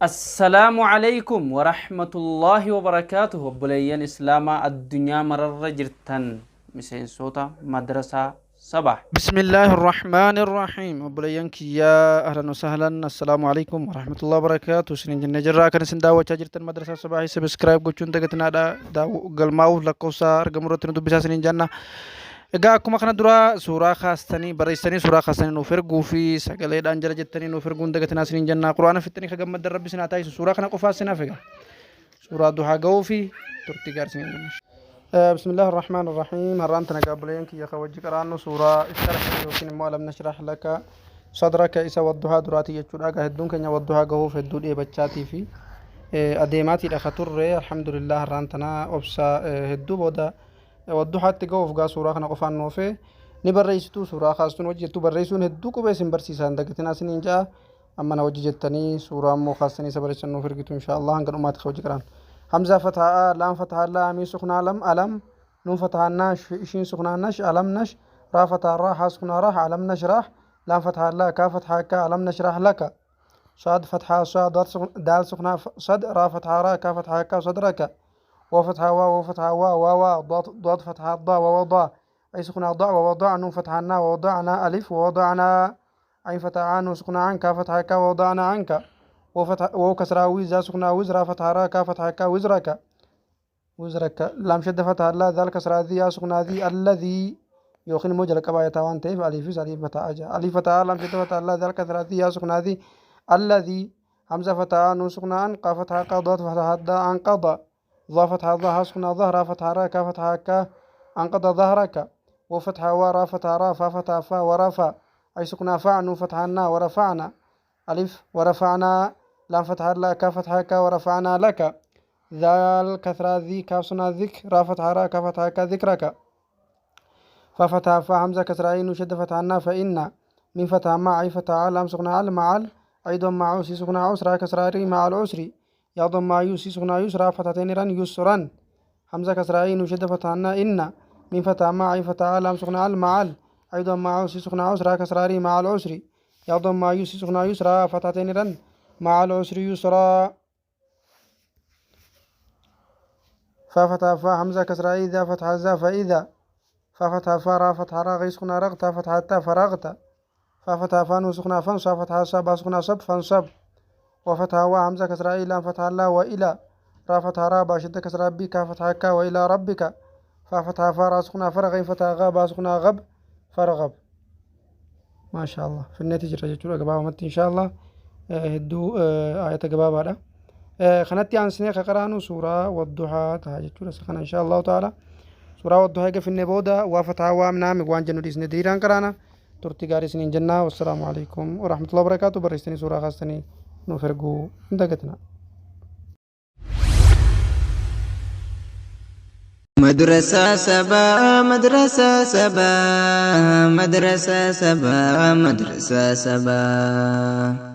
Assalaamu Aleeykum Warahmatullaahi Wabarakaatuh Obboleeyyan Islaamaa addunyaa mararra jirtan miseensota madrasaa Sabah. Bismillaahi Rahmaani Rahiim. Obboleeyyan kiyyaa ahlan wa sahlan assalaamu alaikum warahmatullahi wabarakaatu isinin jennee jirra kan isin daawwachaa jirtan madrasaa Sabaahii subscribe gochuun dagatinaadha galmaa'uuf lakkoofsa argamu irratti nu dubbisaa isinin jenna. Egaa akkuma kana dura suuraa kaastanii barreessitanii suuraa kaastanii nuuf erguu fi sagaleedhaan jala jettanii nuuf erguun dagatinaa isiniin jennaa quraana fixxanii ka gammaddan rabbi isin haa taasisu suuraa kana qofaa isin hafe egaa suuraa duhaa ga'uu fi turtii gaarii isiniin jenna. Bismillaahi Rahmaan Rahiim har'aan tana gaabboleeyyan kiyya ka wajji qaraannu suuraa isharh yookiin immoo alam nashrah laka sadraka isa wadduhaa duraati jechuudha egaa hedduun keenya wadduhaa gahuuf hedduu dheebachaatii fi adeemaatiidha ka turre alhamdulillah har'aan tana obsa hedduu booda Wadduhaatti ga'uuf gaa suuraa kana qofaan nu hafe. Ni barreessitu suuraa kaastuun hojii jettu barreessuun hedduu qubee isin barsiisa hin dagatinaa isiniin ja'a. Amma na hojii jettanii suuraa immoo kaastanii isa barreessan nuuf ergitu inshaallah hanga dhumaatti ka hojii qaraan. Hamzaa fatahaa laam fatahaa laa miin suknaa lam alam nuun fatahaa naa ishiin suknaa nash alam nash raa fatahaa raa haa suknaa rah alam nashrah laam fatahaa laa kaa fatahaa kaa alam nashrah laka صاد فتحة صاد دال سخنة صد را فتحة را كا فتحة كا صدرك وفتحة واو وفتحة وا وا وا ضاد ضاد فتحة ضا ووضع أي سكنة ضع ووضع نون فتحة نا ووضعنا ألف ووضعنا عين فتحة عن سكنة عنك فتحة كا ووضعنا عنك وفتح وو كسرة وزا سكنة وزرا فتحة را كا فتحة كا وزرك وزرك لام شد فتحة لا ذال كسرة ذي سكنة ذي الذي يوخين موجل كباية توان تيف ألف ألف فتحة أجا ألف فتحة لام شد فتحة لا ذال كسرة ذي سكنة ذي الذي همزة فتحة نون سكنة عن قا فتحة قا ضاد فتحة دا عن قضى ظا فتحة ظا سكنة ظهر فتحة را كا فتحة كا أنقض ظهرك وفتحة ورا فتحة را فا فتحة فا ورفع أي سكنة فع نون فتحة نا ورفعنا ألف ورفعنا لام فتحة لا كا فتحة كا ورفعنا لك ذال كثرة ذي كاف سنة ذك را فتحة را كا فتحة كا ذكرك ففتح فا همزة كسر عين وشد فتح نا فإن من فتح مع عي فتح لام سكنة عل مع ال أيضا مع عسي سكنة عسرا كسر ري مع العسر يا ضم مع يوسي سكنة يسرا فتحتين رن يسرا همزة كسر عين وشد فتح نا إن من فتح مع عي فتح لام سكنة عل مع ال أيضا مع عسي سكنة عسرا كسر ري مع العسر يا ضم مع يوسي سكنة يسرا فتحتين رن مع العسر يسرا ففتح فا همزة كسر إذا فتح زا فإذا ففتح فا را فتح را غي سكنة رغت فتح تا فرغت ففتح فا نون سكنة فن صا فتح صا با سكنة صب فانصب وفتح وا همزة كسر إلى فتح لا وإلى را فتح را با شدة كسر بك فتح كا وإلى ربك ففتح فا را سكنة فرغ فتح غا با سكنة غب فرغب ما شاء الله في النتيجة jechuudha gabaabumatti insha Allah hedduu ayata gabaabaadha. Kanatti aansinee ka qaraanu suuraa wadduhaa ta'a jechuudha. Isa kana insha Allahu ta'ala suuraa wadduhaa eega finne booda waa fataa waa amnaami waan jennu dhiisne diriiraan qaraana turtii gaarii isiniin jennaa. Wassalaamu alaikum warahmatullahi wabarakaatu. Barreessitanii suuraa kaastanii nuuf erguu hin dagatinaa. Madrasaa sabaa madrasaa sabaa madrasaa sabaa madrasaa sabaa.